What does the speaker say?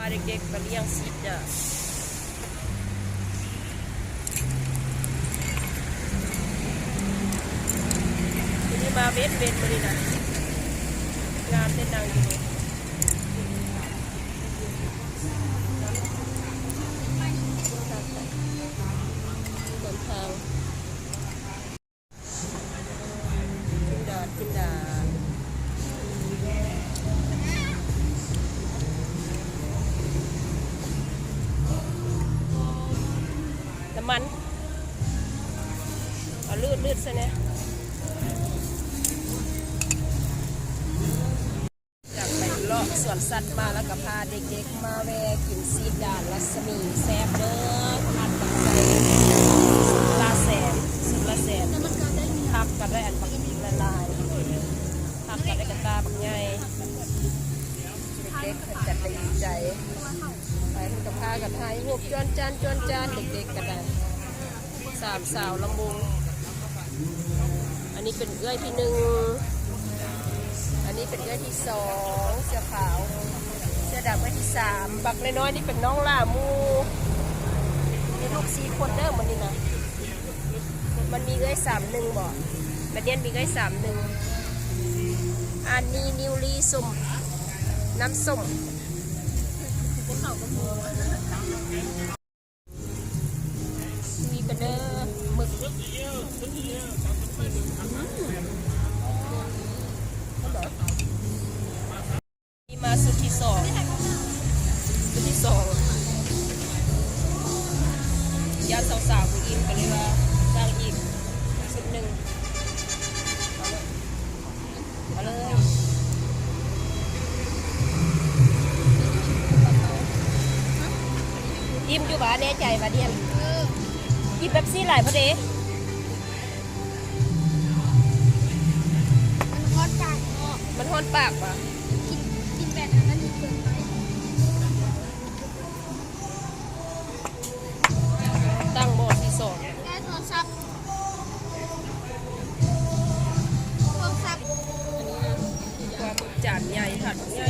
ເດັກໆ ໄປລ້ຽງຊີດດາ ມື້ນີ້ມາເວັນໆ ມື້ນີ້ນະ ງາມແຕ່ນັ່ງຢູ່ນີ້ ເດີນທາງ. ກິນດາດ ກິນດາດ ນ້ຳມັນ ເອົາລືດໆ ໃສ່ແດ່. ຈາກໄປເລາະສວນສັດມາ ແລ້ວກໍພາເດັກໆ ມາແວ່ກິນຊີດດານລັດສະໝີ ແຊບເດີ ທານກັບໄກ່ ຊຸດລະແສນ ຊຸດລະແສນ ຜັກກໍໄດ້ອັນບັກຫຼາຍໆ ຜັກກໍໄດ້ກະຕ່າບັກໃຫຍ່ ເດັກໆ ເພິ່ນກໍດີໃຈ ໄປເພິ່ນກໍພາກັນຖ່າຍຮູບຈວນຈານ ຈວນຈານ ເດັກໆ ກໍໄດ້ ສາມສາວລຳວົງ ອັນນີ້ເປັນເອື້ອຍທີໜຶ່ງ ອັນນີ້ເປັນເອື້ອຍທີສອງ ເສື້ອຂາວ ເສື້ອດຳເອື້ອຍທີສາມ ບັກນ້ອຍໆ ນີ້ເປັນນ້ອງຫຼ້າໝູ່ ມີລູກສີ່ຄົນເດີມື້ນີ້ນະ ມັນມີເອື້ອຍສາມໜຶ່ງບໍ ບັດນີ້ມີເອື້ອຍສາມໜຶ່ງ ອັນນີ້ນິວລີສົ້ມ ນ້ຳສົ້ມ. ມີກະເດີ ໝຶກ ນີ້ມາຊຸດທີສອງ ຊຸດທີສອງ ຢ້ານສາວໆ ບໍ່ອີ່ມ ກໍເລີຍວ່າສັ່ງອີກຊຸດໜຶ່ງ. ມາເລີຍ ອີ່ມຢູ່ຫວາ? ແນ່ໃຈຫວາ? ດຽນ ເອີ ກິນເປັບຊີຫຼາຍໂພດເດ. ມັນຮ້ອນປາກເນາະ ມັນຮ້ອນປາກຫວາ? ກິນ ກິນແບບນັ້ນມັນດີເກີນໄປ. ຕັ້ງໝໍ້ທີສອງ ແກ້ໂທລະສັບ ໂທລະສັບ ອັນນີ້ ປາໝຶກຈານໃຫຍ່ ຖາດໃຫຍ່